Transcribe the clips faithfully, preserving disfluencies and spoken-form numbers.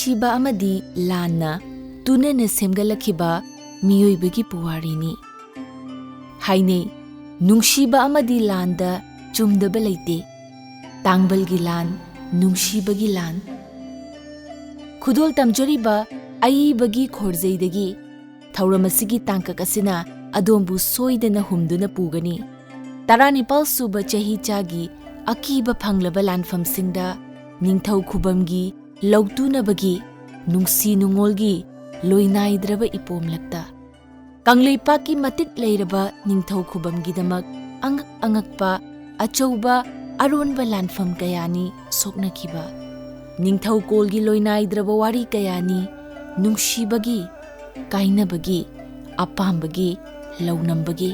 ꯅꯨꯡꯁꯤꯕ ꯑꯃꯗꯤ ꯂꯥꯟꯅ ꯇꯨꯅꯅ ꯁꯦꯝꯒꯠꯂꯛꯈꯤꯕ ꯃꯤꯑꯣꯏꯕꯒꯤ ꯄꯨꯋꯥꯔꯤꯅꯤ꯫ ꯍꯥꯏꯅꯩ, ꯅꯨꯡꯁꯤꯕ ꯑꯃꯗꯤ ꯂꯥꯟꯗ ꯆꯨꯝꯗꯕ ꯂꯩꯇꯦ꯫ ꯇꯥꯡꯕꯜꯒꯤ ꯂꯥꯟ, ꯅꯨꯡꯁꯤꯕꯒꯤ ꯂꯥꯟ꯫ ꯈꯨꯗꯣꯜ ꯇꯝꯖꯔꯤꯕ ꯑꯏꯕꯒꯤ ꯈꯣꯔꯖꯩꯗꯒꯤ ꯊꯧꯔꯝ ꯑꯁꯤꯒꯤ ꯇꯥꯡꯀꯛ ꯑꯁꯤꯅ ꯑꯗꯣꯝꯕꯨ ꯁꯣꯏꯗꯅ ꯍꯨꯝꯗꯨꯅ ꯄꯨꯒꯅꯤ꯫ ꯇꯔꯥꯅꯤꯄꯥꯜ ꯁꯨꯕ ꯆꯍꯤꯆꯥꯒꯤ ꯑꯀꯤꯕ ꯐꯪꯂꯕ ꯂꯥꯟꯐꯝꯁꯤꯡꯗ ꯅꯤꯡꯊꯧ ꯈꯨꯕꯝꯒꯤ ꯂꯧꯇꯨꯅꯕꯒꯤ ꯅꯨꯡꯁꯤ ꯅꯨꯡꯉꯣꯜꯒꯤ ꯂꯣꯏꯅꯥꯏꯗ꯭ꯔꯕ ꯏꯄꯣꯝꯂꯛꯇ ꯀꯪꯂꯩꯄꯥꯛꯀꯤ ꯃꯇꯤꯛ ꯂꯩꯔꯕ ꯅꯤꯡꯊꯧ ꯈꯨꯕꯝꯒꯤꯗꯃꯛ ꯑꯉꯛ ꯑꯉꯛꯄ ꯑꯆꯧꯕ ꯑꯔꯣꯟꯕ ꯂꯥꯟꯐꯝ ꯀꯌꯥꯅꯤ ꯁꯣꯛꯅꯈꯤꯕ꯫ ꯅꯤꯡꯊꯧꯀꯣꯜꯒꯤ ꯂꯣꯏꯅꯥꯏꯗ꯭ꯔꯕ ꯋꯥꯔꯤ ꯀꯌꯥꯅꯤ ꯅꯨꯡꯁꯤꯕꯒꯤ, ꯀꯥꯏꯅꯕꯒꯤ, ꯑꯄꯥꯝꯕꯒꯤ, ꯂꯧꯅꯝꯕꯒꯤ꯫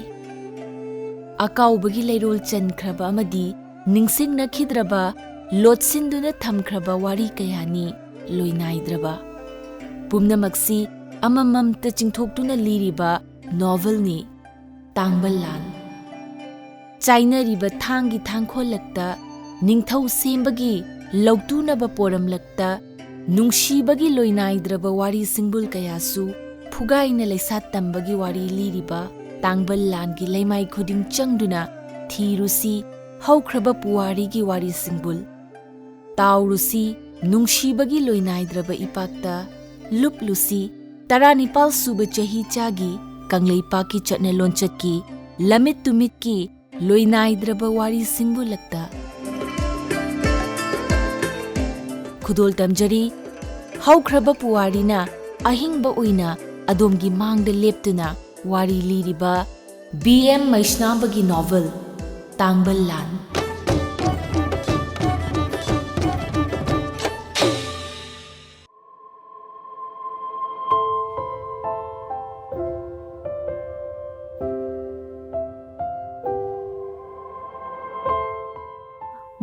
ꯑꯀꯥꯎꯕꯒꯤ ꯂꯩꯔꯣꯜ ꯆꯟꯈ꯭ꯔꯕ ꯑꯃꯗꯤ ꯅꯤꯡꯁꯤꯡꯅꯈꯤꯗ꯭ꯔꯕ, ꯂꯣꯠꯁꯤꯟꯗꯨꯅ ꯊꯝꯈ꯭ꯔꯕ ꯋꯥꯔꯤ ꯀꯌꯥꯅꯤ ꯂꯣꯏꯅꯥꯏꯗ꯭ꯔꯕ꯫ ꯄꯨꯝꯅꯃꯛꯁꯤ ꯑꯃꯃꯝꯇ ꯆꯤꯡꯊꯣꯛꯇꯨꯅ ꯂꯤꯔꯤꯕ ꯅꯣꯚꯦꯜꯅꯤ ꯇꯥꯡꯕꯜ ꯂꯥꯟ꯫ ꯆꯥꯏꯅꯔꯤꯕ ꯊꯥꯡꯒꯤ ꯊꯥꯡꯈꯣꯜꯂꯛꯇ, ꯅꯤꯡꯊꯧ ꯁꯦꯝꯕꯒꯤ ꯂꯧꯇꯨꯅꯕ ꯄꯣꯔꯝꯂꯛꯇ, ꯅꯨꯡꯁꯤꯕꯒꯤ ꯂꯣꯏꯅꯥꯏꯗ꯭ꯔꯕ ꯋꯥꯔꯤ ꯁꯤꯡꯕꯨꯜ ꯀꯌꯥꯁꯨ ꯐꯨꯒꯥꯏꯅ ꯂꯩꯁꯥꯠ ꯇꯝꯕꯒꯤ ꯋꯥꯔꯤ ꯂꯤꯔꯤꯕ ꯇꯥꯡꯕꯜ ꯂꯥꯟꯒꯤ ꯂꯩꯃꯥꯏ ꯈꯨꯗꯤꯡ ꯆꯪꯗꯨꯅ ꯊꯤꯔꯨꯁꯤ ꯍꯧꯈ꯭ꯔꯕ ꯄꯨꯋꯥꯔꯤꯒꯤ ꯋꯥꯔꯤ ꯁꯤꯡꯕꯨꯜ꯫ ꯇꯥꯎꯔꯨꯁꯤ ꯅꯨꯡꯁꯤꯕꯒꯤ ꯂꯣꯏꯅꯥꯏꯗ꯭ꯔꯕ ꯏꯄꯥꯛꯇ, ꯂꯨꯞꯂꯨꯁꯤ ꯇꯔꯥꯅꯤꯄꯥꯜ ꯁꯨꯕ ꯆꯍꯤꯆꯥꯒꯤ ꯀꯪꯂꯩꯄꯥꯛꯀꯤ ꯆꯠꯅ ꯂꯣꯟꯆꯠꯀꯤ ꯂꯝꯃꯤꯠ ꯇꯨꯃꯤꯠꯀꯤ ꯂꯣꯏꯅꯥꯏꯗ꯭ꯔꯕ ꯋꯥꯔꯤ ꯁꯤꯡꯕꯨꯜꯂꯛꯇ꯫ ꯈꯨꯗꯣꯜ ꯇꯝꯖꯔꯤ, ꯍꯧꯈ꯭ꯔꯕ ꯄꯨꯋꯥꯔꯤꯅ ꯑꯍꯤꯡꯕ ꯑꯣꯏꯅ ꯑꯗꯣꯝꯒꯤ ꯃꯥꯡꯗ ꯂꯦꯞꯇꯨꯅ ꯋꯥꯔꯤ ꯂꯤꯔꯤꯕ ꯕꯤ ꯑꯦꯝ ꯃꯩꯁꯅꯥꯝꯕꯒꯤ ꯅꯣꯚꯦꯜ ꯇꯥꯡꯕꯜ ꯂꯥꯟ꯫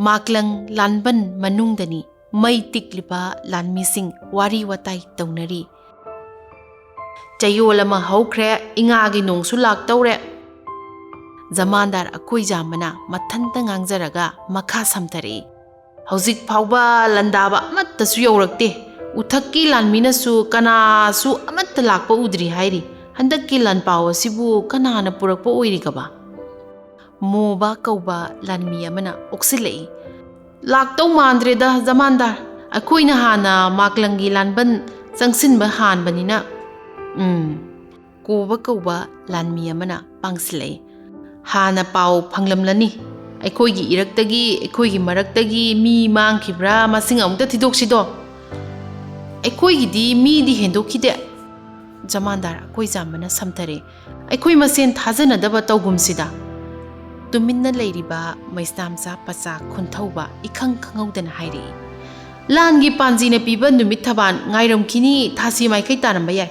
ꯃꯥꯛꯂꯪ ꯂꯥꯟꯕꯟ ꯃꯅꯨꯡꯗꯅꯤ ꯃꯩ ꯇꯤꯛꯂꯤꯕ ꯂꯥꯟꯃꯤꯁꯤꯡ ꯋꯥꯔꯤ ꯋꯥꯇꯥꯏ ꯇꯧꯅꯔꯤ꯫ ꯆꯌꯣꯜ ꯑꯃ ꯍꯧꯈ꯭ꯔꯦ, ꯏꯉꯥꯒꯤ ꯅꯣꯡꯁꯨ ꯂꯥꯛꯇꯧꯔꯦ꯫ ꯖꯃꯥꯟꯗꯥꯔ ꯑꯀꯣꯏꯖꯥꯝꯕꯅ ꯃꯊꯟꯇ ꯉꯥꯡꯖꯔꯒ ꯃꯈꯥ ꯁꯝꯊꯔꯛꯏ꯫ ꯍꯧꯖꯤꯛ ꯐꯥꯎꯕ ꯂꯥꯟꯗꯥꯕ ꯑꯃꯠꯇꯁꯨ ꯌꯧꯔꯛꯇꯦ꯫ ꯎꯊꯛꯀꯤ ꯂꯥꯟꯃꯤꯅꯁꯨ ꯀꯅꯥꯁꯨ ꯑꯃꯠꯇ ꯂꯥꯛꯄ ꯎꯗ꯭ꯔꯤ ꯍꯥꯏꯔꯤ꯫ ꯍꯟꯗꯛꯀꯤ ꯂꯥꯟꯄꯥꯎ ꯑꯁꯤꯕꯨ ꯀꯅꯥꯅ ꯄꯨꯔꯛꯄ ꯑꯣꯏꯔꯤꯒꯕ? ꯃꯣꯕ ꯀꯧꯕ ꯂꯥꯟꯃꯤ ꯑꯃꯅ ꯑꯣꯛꯁꯤꯜꯂꯛꯏ꯫ "ꯂꯥꯛꯇꯧ ꯃꯥꯟꯗ꯭ꯔꯦꯗ, ꯖꯃꯥꯟꯗꯥꯔ꯫ ꯑꯩꯈꯣꯏꯅ ꯍꯥꯟꯅ ꯃꯥꯛꯂꯪꯒꯤ ꯂꯥꯟꯕꯟ ꯆꯪꯁꯤꯟꯕ ꯍꯥꯟꯕꯅꯤꯅ꯫" ꯎꯝ, ꯀꯣꯕ ꯀꯧꯕ ꯂꯥꯟꯃꯤ ꯑꯃꯅ ꯄꯥꯡꯁꯤꯜꯂꯛꯏ꯫ "ꯍꯥꯟꯅ ꯄꯥꯎ ꯐꯪꯂꯝꯂꯅꯤ꯫ ꯑꯩꯈꯣꯏꯒꯤ ꯏꯔꯛꯇꯒꯤ, ꯑꯩꯈꯣꯏꯒꯤ ꯃꯔꯛꯇꯒꯤ ꯃꯤ ꯃꯥꯡꯈꯤꯕ꯭ꯔꯥ ꯃꯁꯤꯡ ꯑꯃꯨꯛꯇ ꯊꯤꯗꯣꯛꯁꯤꯗꯣ꯫ ꯑꯩꯈꯣꯏꯒꯤꯗꯤ ꯃꯤꯗꯤ ꯍꯦꯟꯗꯣꯛꯈꯤꯗꯦ꯫" ꯖꯃꯥꯟꯗꯥꯔ ꯑꯀꯣꯏꯖꯥꯝꯕꯅ ꯁꯝꯊꯔꯦ꯫ "ꯑꯩꯈꯣꯏ ꯃꯁꯦꯟ ꯊꯥꯖꯅꯗꯕ ꯇꯧꯒꯨꯝꯁꯤꯗ꯫" ꯇꯨꯃꯤꯟꯅ ꯂꯩꯔꯤꯕ ꯃꯩꯁꯅꯥꯝꯆꯥ ꯄꯆꯥ ꯈꯨꯟꯊꯧꯕ ꯏꯈꯪ ꯈꯪꯍꯧꯗꯅ ꯍꯥꯏꯔꯛꯏ꯫ "ꯂꯥꯟꯒꯤ ꯄꯥꯟꯖꯤꯅ ꯄꯤꯕ ꯅꯨꯃꯤꯠ ꯊꯕꯥꯟ ꯉꯥꯏꯔꯝꯈꯤꯅꯤ, ꯊꯥꯁꯤ ꯃꯥꯏꯀꯩ ꯇꯥꯔꯝꯕ ꯌꯥꯏ꯫"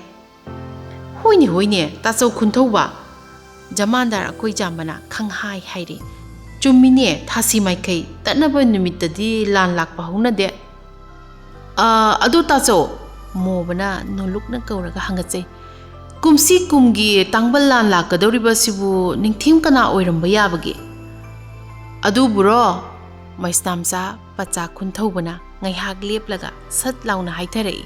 "ꯍꯣꯏꯅꯦ, ꯍꯣꯏꯅꯦ, ꯇꯥꯆꯧ ꯈꯨꯟꯊꯧꯕ꯫" ꯖꯃꯥꯟꯗꯥꯔ ꯑꯀꯣꯏꯖꯥꯝꯕꯅ ꯈꯪꯍꯥꯏ ꯍꯥꯏꯔꯤ꯫ "ꯆꯨꯝꯃꯤꯅꯦ, ꯊꯥꯁꯤ ꯃꯥꯏꯀꯩ ꯇꯠꯅꯕ ꯅꯨꯃꯤꯠꯇꯗꯤ ꯂꯥꯟ ꯂꯥꯛꯄ ꯍꯧꯅꯗꯦ꯫ ꯑ, ꯑꯗꯣ ꯇꯥꯆꯧ," ꯃꯣꯕꯅ ꯅꯣꯂꯨꯛꯅ ꯀꯧꯔꯒ ꯍꯪꯒꯠꯆꯩ, "ꯀꯨꯝꯁꯤ ꯀꯨꯝꯒꯤ ꯇꯥꯡꯕꯜ ꯂꯥꯟ ꯂꯥꯛꯀꯗꯧꯔꯤꯕꯁꯤꯕꯨ ꯅꯤꯡꯊꯤꯝ ꯀꯅꯥ ꯑꯣꯏꯔꯝꯕ ꯌꯥꯕꯒꯦ?" "ꯑꯗꯨꯕꯨꯔꯣ?" ꯃꯩꯁꯅꯥꯝꯆꯥ ꯄꯆꯥ ꯈꯨꯟꯊꯧꯕꯅ ꯉꯥꯏꯍꯥꯛ ꯂꯦꯞꯂꯒ ꯁꯠ ꯂꯥꯎꯅ ꯍꯥꯏꯊꯔꯛꯏ꯫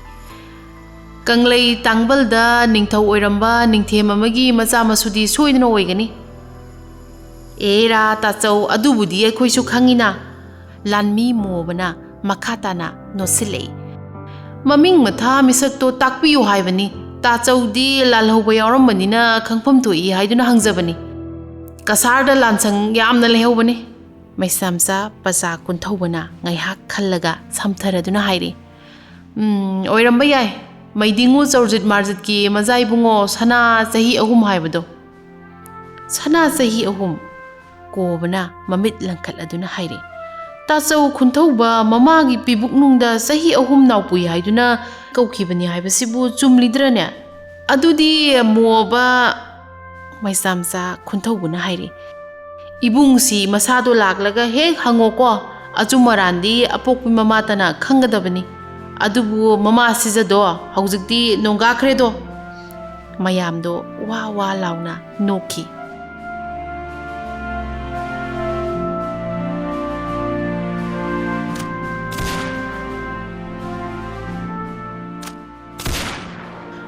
"ꯀꯪꯂꯩ ꯇꯥꯡꯕꯜꯗ ꯅꯤꯡꯊꯧ ꯑꯣꯏꯔꯝꯕ ꯅꯤꯡꯊꯦꯝ ꯑꯃꯒꯤ ꯃꯆꯥ ꯃꯁꯨꯗꯤ ꯁꯣꯏꯗꯅ ꯑꯣꯏꯒꯅꯤ꯫" "ꯑꯦꯔꯥ ꯇꯥꯆꯧ, ꯑꯗꯨꯕꯨꯗꯤ ꯑꯩꯈꯣꯏꯁꯨ ꯈꯪꯉꯤꯅ꯫" ꯂꯥꯟꯃꯤ ꯃꯣꯕꯅ ꯃꯈꯥ ꯇꯥꯅ ꯅꯣꯠꯁꯤꯜꯂꯛꯏ꯫ "ꯃꯃꯤꯡ ꯃꯊꯥ ꯃꯤꯁꯛꯇꯣ ꯇꯥꯛꯄꯤꯌꯨ ꯍꯥꯏꯕꯅꯤ꯫ ꯇꯥꯆꯧꯗꯤ ꯂꯥꯜꯍꯧꯕ ꯌꯥꯎꯔꯝꯕꯅꯤꯅ ꯈꯪꯐꯝ ꯊꯣꯛꯏ ꯍꯥꯏꯗꯨꯅ ꯍꯪꯖꯕꯅꯤ꯫ ꯀꯁꯥꯔꯗ ꯂꯥꯟꯁꯪ ꯌꯥꯝꯅ ꯂꯩꯍꯧꯕꯅꯤ꯫" ꯃꯩꯁꯥꯝꯆꯥ ꯄꯆꯥ ꯀꯨꯟꯊꯧꯕꯅ ꯉꯥꯏꯍꯥꯛ ꯈꯜꯂꯒ ꯁꯝꯊꯔꯗꯨꯅ ꯍꯥꯏꯔꯤ, "ꯎꯝ, ꯑꯣꯏꯔꯝꯕ ꯌꯥꯏ꯫ ꯃꯩꯗꯤꯡꯉꯨ ꯆꯧꯔꯖꯤꯠ ꯃꯥꯔꯖꯤꯠꯀꯤ ꯃꯆꯥ ꯏꯕꯨꯡꯉꯣ ꯁꯅꯥ ꯆꯍꯤ ꯑꯍꯨꯝ ꯍꯥꯏꯕꯗꯣ꯫" "ꯁꯅꯥ ꯆꯍꯤ ꯑꯍꯨꯝ?" ꯀꯣꯕꯅ ꯃꯃꯤꯠ ꯂꯪꯈꯠꯂꯗꯨꯅ ꯍꯥꯏꯔꯤ꯫ "ꯇꯥꯆꯧ ꯈꯨꯟꯊꯧꯕ ꯃꯃꯥꯒꯤ ꯄꯤꯕꯨꯛꯅꯨꯡꯗ ꯆꯍꯤ ꯑꯍꯨꯝ ꯅꯥꯎꯄꯨꯏ ꯍꯥꯏꯗꯨꯅ ꯀꯧꯈꯤꯕꯅꯤ ꯍꯥꯏꯕꯁꯤꯕꯨ ꯆꯨꯝꯂꯤꯗ꯭ꯔꯅꯦ?" "ꯑꯗꯨꯗꯤ ꯃꯣꯕ," ꯃꯩꯁꯥꯝꯆꯥ ꯈꯨꯟꯊꯧꯕꯅ ꯍꯥꯏꯔꯤ, "ꯏꯕꯨꯡꯁꯤ ꯃꯁꯥꯗꯣ ꯂꯥꯛꯂꯒ ꯍꯦꯛ ꯍꯪꯉꯣꯀꯣ꯫ ꯑꯆꯨꯝ ꯑꯔꯥꯟꯗꯤ ꯑꯄꯣꯛꯄꯤ ꯃꯃꯥꯇꯅ ꯈꯪꯒꯗꯕꯅꯤ꯫ ꯑꯗꯨꯕꯨ ꯃꯃꯥ ꯁꯤꯖꯗꯣ ꯍꯧꯖꯤꯛꯇꯤ ꯅꯣꯡꯒꯥꯈ꯭ꯔꯦꯗꯣ꯫" ꯃꯌꯥꯝꯗꯣ ꯋꯥ ꯋꯥ ꯂꯥꯎꯅ ꯅꯣꯛꯈꯤ꯫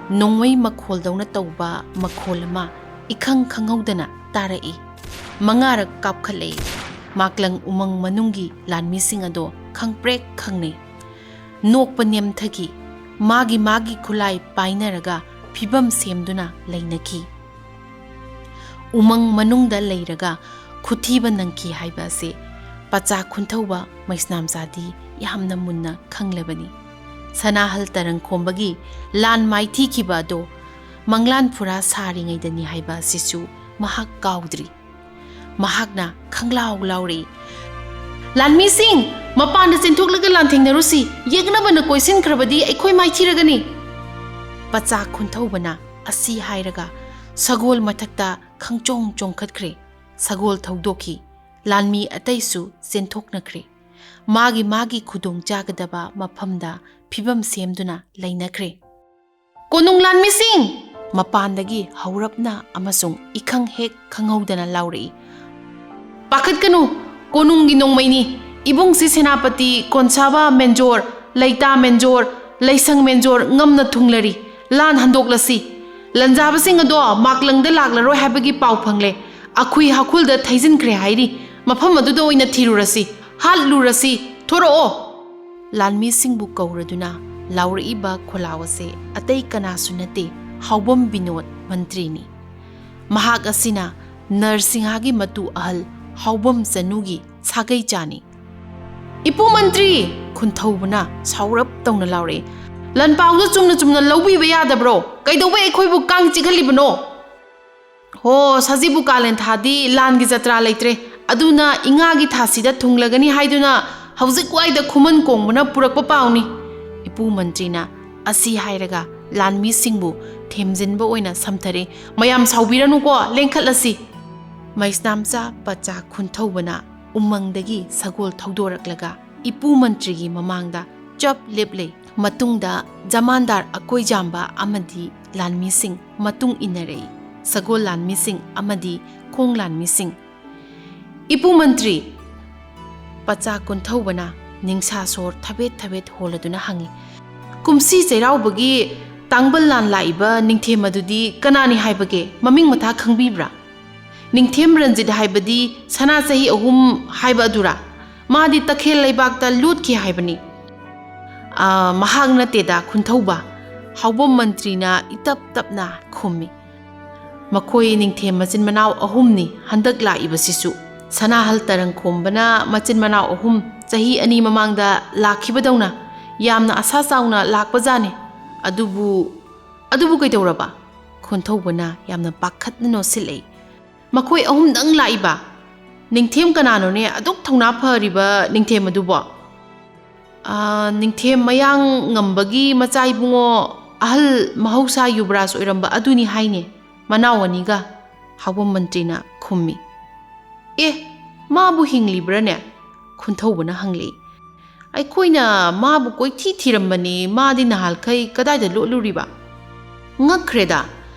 ꯅꯣꯡꯃꯩ ꯃꯈꯣꯜꯗꯧꯅ ꯇꯧꯕ ꯃꯈꯣꯜ ꯑꯃ ꯏꯈꯪ ꯈꯪꯍꯧꯗꯅ ꯇꯥꯔꯛꯏ꯫ ꯃꯉꯥꯔꯛ ꯀꯥꯞꯈꯠꯂꯛꯏ꯫ ꯃꯥꯛꯂꯪ ꯎꯃꯪ ꯃꯅꯨꯡꯒꯤ ꯂꯥꯟꯃꯤꯁꯤꯡ ꯑꯗꯣ ꯈꯪꯄ꯭ꯔꯦꯛ ꯈꯪꯅꯩ꯫ ꯅꯣꯛꯄ ꯅꯦꯝꯊꯈꯤ꯫ ꯃꯥꯒꯤ ꯃꯥꯒꯤ ꯈꯨꯠꯂꯥꯏ ꯄꯥꯏꯅꯔꯒ ꯐꯤꯕꯝ ꯁꯦꯝꯗꯨꯅ ꯂꯩꯅꯈꯤ꯫ ꯎꯃꯪ ꯃꯅꯨꯡꯗ ꯂꯩꯔꯒ ꯈꯨꯊꯤꯕ ꯅꯪꯈꯤ ꯍꯥꯏꯕ ꯑꯁꯤ ꯄꯆꯥ ꯈꯨꯟꯊꯧꯕ ꯃꯩꯁꯅꯥꯝꯆꯥꯗꯤ ꯌꯥꯝꯅ ꯃꯨꯟꯅ ꯈꯪꯂꯕꯅꯤ꯫ ꯁꯅꯥꯍꯜ ꯇꯔꯪ ꯈꯣꯝꯕꯒꯤ ꯂꯥꯟ ꯃꯥꯏꯊꯤꯈꯤꯕ ꯑꯗꯣ ꯃꯪꯂꯥꯟ ꯐꯨꯔꯥ ꯁꯥꯔꯤꯉꯩꯗꯅꯤ ꯍꯥꯏꯕ ꯑꯁꯤꯁꯨ ꯃꯍꯥꯛ ꯀꯥꯎꯗ꯭ꯔꯤ꯫ ꯃꯍꯥꯛꯅ ꯈꯪꯂꯥꯎ ꯂꯥꯎꯔꯛꯏ, "ꯂꯥꯟꯃꯤꯁꯤꯡ, ꯃꯄꯥꯟꯗ ꯆꯦꯟꯊꯣꯛꯂꯒ ꯂꯥꯟꯊꯦꯡꯅꯔꯨꯁꯤ꯫ ꯌꯦꯛꯅꯕꯅ ꯀꯣꯏꯁꯤꯟꯈ꯭ꯔꯕꯗꯤ ꯑꯩꯈꯣꯏ ꯃꯥꯏꯊꯤꯔꯒꯅꯤ꯫" ꯄꯆꯥ ꯈꯨꯟꯊꯧꯕꯅ ꯑꯁꯤ ꯍꯥꯏꯔꯒ ꯁꯒꯣꯜ ꯃꯊꯛꯇ ꯈꯪꯆꯣꯡ ꯆꯣꯡꯈꯠꯈ꯭ꯔꯦ꯫ ꯁꯒꯣꯜ ꯊꯧꯗꯣꯛꯈꯤ꯫ ꯂꯥꯟꯃꯤ ꯑꯇꯩꯁꯨ ꯆꯦꯟꯊꯣꯛꯅꯈ꯭ꯔꯦ꯫ ꯃꯥꯒꯤ ꯃꯥꯒꯤ ꯈꯨꯗꯣꯡ ꯆꯥꯒꯗꯕ ꯃꯐꯝꯗ ꯐꯤꯕꯝ ꯁꯦꯝꯗꯨꯅ ꯂꯩꯅꯈ꯭ꯔꯦ꯫ "ꯀꯣꯅꯨꯡ ꯂꯥꯟꯃꯤꯁꯤꯡ!" ꯃꯄꯥꯟꯗꯒꯤ ꯍꯧꯔꯞꯅ ꯑꯃꯁꯨꯡ ꯏꯈꯪ ꯍꯦꯛ ꯈꯪꯍꯧꯗꯅ ꯂꯥꯎꯔꯛꯏ꯫ "ꯄꯥꯈꯠꯀꯅꯨ, ꯀꯣꯅꯨꯡꯒꯤ ꯅꯣꯡꯃꯩꯅꯤ꯫ ꯏꯕꯨꯡꯁꯤ ꯁꯦꯅꯥꯄꯇꯤ, ꯀꯣꯟꯁꯥꯕ ꯃꯦꯟꯖꯣꯔ, ꯂꯩꯇꯥ ꯃꯦꯟꯖꯣꯔ, ꯂꯩꯁꯪ ꯃꯦꯟꯖꯣꯔ ꯉꯝꯅ ꯊꯨꯡꯂꯔꯤ꯫ ꯂꯥꯟ ꯍꯟꯗꯣꯛꯂꯁꯤ꯫ ꯂꯟꯖꯥꯕꯁꯤꯡ ꯑꯗꯣ ꯃꯥꯛꯂꯪꯗ ꯂꯥꯛꯂꯔꯣꯏ ꯍꯥꯏꯕꯒꯤ ꯄꯥꯎ ꯐꯪꯂꯦ꯫ ꯑꯈꯨꯏ ꯍꯥꯈꯨꯜꯗ ꯊꯩꯖꯤꯟꯈ꯭ꯔꯦ ꯍꯥꯏꯔꯤ꯫ ꯃꯐꯝ ꯑꯗꯨꯗ ꯑꯣꯏꯅ ꯊꯤꯔꯨꯔꯁꯤ, ꯍꯥꯠꯂꯨꯔꯁꯤ꯫ ꯊꯣꯔꯛꯑꯣ!" ꯂꯥꯟꯃꯤꯁꯤꯡꯕꯨ ꯀꯧꯔꯗꯨꯅ ꯂꯥꯎꯔꯛꯏꯕ ꯈꯣꯜꯂꯥꯎ ꯑꯁꯦ ꯑꯇꯩ ꯀꯅꯥꯁꯨ ꯅꯠꯇꯦ, ꯍꯥꯎꯕꯝ ꯕꯤꯅꯣꯗ ꯃꯟꯇ꯭ꯔꯤꯅꯤ꯫ ꯃꯍꯥꯛ ꯑꯁꯤꯅ ꯅꯔꯁꯤꯡꯍꯥꯒꯤ ꯃꯇꯨ ꯑꯍꯜ ꯍꯥꯎꯕꯝ ꯆꯅꯨꯒꯤ ꯁꯥꯒꯩ ꯆꯥꯅꯤ꯫ "ꯏꯄꯨ ꯃꯟꯇ꯭ꯔꯤ!" ꯈꯨꯟꯊꯧꯕꯅ ꯁꯥꯎꯔꯞ ꯇꯧꯅ ꯂꯥꯎꯔꯛꯏ꯫ "ꯂꯥꯟꯄꯥꯎꯗꯣ ꯆꯨꯝꯅ ꯆꯨꯝꯅ ꯂꯧꯕꯤꯕ ꯌꯥꯗꯕ꯭ꯔꯣ? ꯀꯩꯗꯧꯕꯩ ꯑꯩꯈꯣꯏꯕꯨ ꯀꯥꯡ ꯆꯤꯛꯍꯜꯂꯤꯕꯅꯣ?" "ꯍꯣ, ꯁꯖꯤꯕꯨ ꯀꯥꯂꯦꯟ ꯊꯥꯗꯤ ꯂꯥꯟꯒꯤ ꯖꯇ꯭ꯔꯥ ꯂꯩꯇ꯭ꯔꯦ, ꯑꯗꯨꯅ ꯏꯉꯥꯒꯤ ꯊꯥꯁꯤꯗ ꯊꯨꯡꯂꯒꯅꯤ ꯍꯥꯏꯗꯨꯅ ꯍꯧꯖꯤꯛ ꯋꯥꯏꯗ ꯈꯨꯃꯟ ꯀꯣꯡꯕꯅ ꯄꯨꯔꯛꯄ ꯄꯥꯎꯅꯤ꯫" ꯏꯄꯨ ꯃꯟꯇ꯭ꯔꯤꯅ ꯑꯁꯤ ꯍꯥꯏꯔꯒ ꯂꯥꯟꯃꯤꯁꯤꯡꯕꯨ ꯊꯦꯝꯖꯤꯟꯕ ꯑꯣꯏꯅ ꯁꯝꯊꯔꯦ꯫ "ꯃꯌꯥꯝ ꯁꯥꯎꯕꯤꯔꯅꯨꯀꯣ, ꯂꯦꯡꯈꯠꯂꯁꯤ꯫" ꯃꯩꯁꯅꯥꯝꯆꯥ ꯄꯆꯥ ꯈꯨꯟꯊꯧꯕꯅ ꯎꯃꯪꯗꯒꯤ ꯁꯒꯣꯜ ꯊꯧꯗꯣꯔꯛꯂꯒ ꯏꯄꯨ ꯃꯟꯇ꯭ꯔꯤꯒꯤ ꯃꯃꯥꯡꯗ ꯆꯞ ꯂꯦꯞꯂꯦ꯫ ꯃꯇꯨꯡꯗ ꯖꯃꯥꯟꯗꯥꯔ ꯑꯀꯣꯏꯖꯥꯝꯕ ꯑꯃꯗꯤ ꯂꯥꯟꯃꯤꯁꯤꯡ ꯃꯇꯨꯡ ꯏꯟꯅꯔꯛꯏ꯫ ꯁꯒꯣꯜ ꯂꯥꯟꯃꯤꯁꯤꯡ ꯑꯃꯗꯤ ꯈꯣꯡ ꯂꯥꯟꯃꯤꯁꯤꯡ꯫ "ꯏꯄꯨ ꯃꯟꯇ꯭ꯔꯤ!" ꯄꯆꯥ ꯀꯨꯟꯊꯧꯕꯅ ꯅꯤꯡꯁꯥ ꯁꯣꯔ ꯊꯕꯦꯠ ꯊꯕꯦꯠ ꯍꯣꯜꯂꯗꯨꯅ ꯍꯪꯉꯤ꯫ "ꯀꯨꯝꯁꯤ ꯆꯩꯔꯥꯎꯕꯒꯤ ꯇꯥꯡꯕꯜ ꯂꯥꯟ ꯂꯥꯛꯏꯕ ꯅꯤꯡꯊꯦꯝ ꯑꯗꯨꯗꯤ ꯀꯅꯥꯅꯤ ꯍꯥꯏꯕꯒꯦ? ꯃꯃꯤꯡ ꯃꯊꯥ ꯈꯪꯕꯤꯕ꯭ꯔꯥ? ꯅꯤꯡꯊꯦꯝ ꯔꯟꯖꯤꯠ ꯍꯥꯏꯕꯗꯤ ꯁꯅꯥ ꯆꯍꯤ ꯑꯍꯨꯝ ꯍꯥꯏꯕ ꯑꯗꯨꯔꯥ? ꯃꯥꯗꯤ ꯇꯈꯦꯜ ꯂꯩꯕꯥꯛꯇ ꯂꯣꯠꯈꯤ ꯍꯥꯏꯕꯅꯤ꯫ "ꯑꯥ, ꯃꯍꯥꯛ ꯅꯠꯇꯦꯗ, ꯈꯨꯟꯊꯧꯕ", ꯍꯥꯎꯕꯝ ꯃꯟꯇ꯭ꯔꯤꯅ ꯏꯇꯞ ꯇꯞꯅ ꯈꯨꯝꯃꯤ꯫ "ꯃꯈꯣꯏ ꯅꯤꯡꯊꯦꯝ ꯃꯆꯤꯟ ꯃꯅꯥꯎ ꯑꯍꯨꯝꯅꯤ ꯍꯟꯗꯛ ꯂꯥꯛꯏꯕꯁꯤꯁꯨ꯫ ꯁꯅꯥꯍꯜ ꯇꯔꯪꯈꯣꯝꯕꯅ ꯃꯆꯤꯟ ꯃꯅꯥꯎ ꯑꯍꯨꯝ ꯆꯍꯤ ꯑꯅꯤ ꯃꯃꯥꯡꯗ ꯂꯥꯛꯈꯤꯕꯗꯧꯅ ꯌꯥꯝꯅ ꯑꯁꯥ ꯆꯥꯎꯅ ꯂꯥꯛꯄꯖꯥꯠꯅꯤ꯫ ꯑꯗꯨꯕꯨ, ꯑꯗꯨꯕꯨ ꯀꯩꯗꯧꯔꯕ?" ꯈꯨꯟꯊꯧꯕꯅ ꯌꯥꯝꯅ ꯄꯥꯈꯠꯅ ꯅꯣꯠꯁꯤꯜꯂꯛꯏ꯫ "ꯃꯈꯣꯏ ꯑꯍꯨꯝꯗꯪ ꯂꯥꯛꯏꯕ? ꯅꯤꯡꯊꯦꯝ ꯀꯅꯥꯅꯣꯅꯦ ꯑꯗꯨꯛ ꯊꯧꯅꯥ ꯐꯔꯤꯕ ꯅꯤꯡꯊꯦꯝ ꯑꯗꯨꯕꯣ?" "ꯑꯥ, ꯅꯤꯡꯊꯦꯝ ꯃꯌꯥꯡ ꯉꯝꯕꯒꯤ ꯃꯆꯥ ꯏꯕꯨꯡꯉꯣ, ꯑꯍꯜ ꯃꯍꯧꯁꯥ ꯌꯨꯕꯔꯥꯖ ꯑꯣꯏꯔꯝꯕ ꯑꯗꯨꯅꯤ ꯍꯥꯏꯅꯦ, ꯃꯅꯥꯎ ꯑꯅꯤꯒ", ꯍꯥꯎꯕꯝ ꯃꯟꯇ꯭ꯔꯤꯅ ꯈꯨꯝꯃꯤ꯫ "ꯑꯦ, ꯃꯥꯕꯨ ꯍꯤꯡꯂꯤꯕ꯭ꯔꯥꯅꯦ?" ꯈꯨꯟꯊꯧꯕꯅ ꯍꯪꯂꯛꯏ꯫ "ꯑꯩꯈꯣꯏꯅ ꯃꯥꯕꯨ ꯀꯣꯏꯊꯤ ꯊꯤꯔꯝꯕꯅꯤ, ꯃꯥꯗꯤ ꯅꯍꯥꯜꯈꯩ ꯀꯗꯥꯏꯗ ꯂꯣꯠꯂꯨꯔꯤꯕ?" ꯉꯛꯈ꯭ꯔꯦꯗ,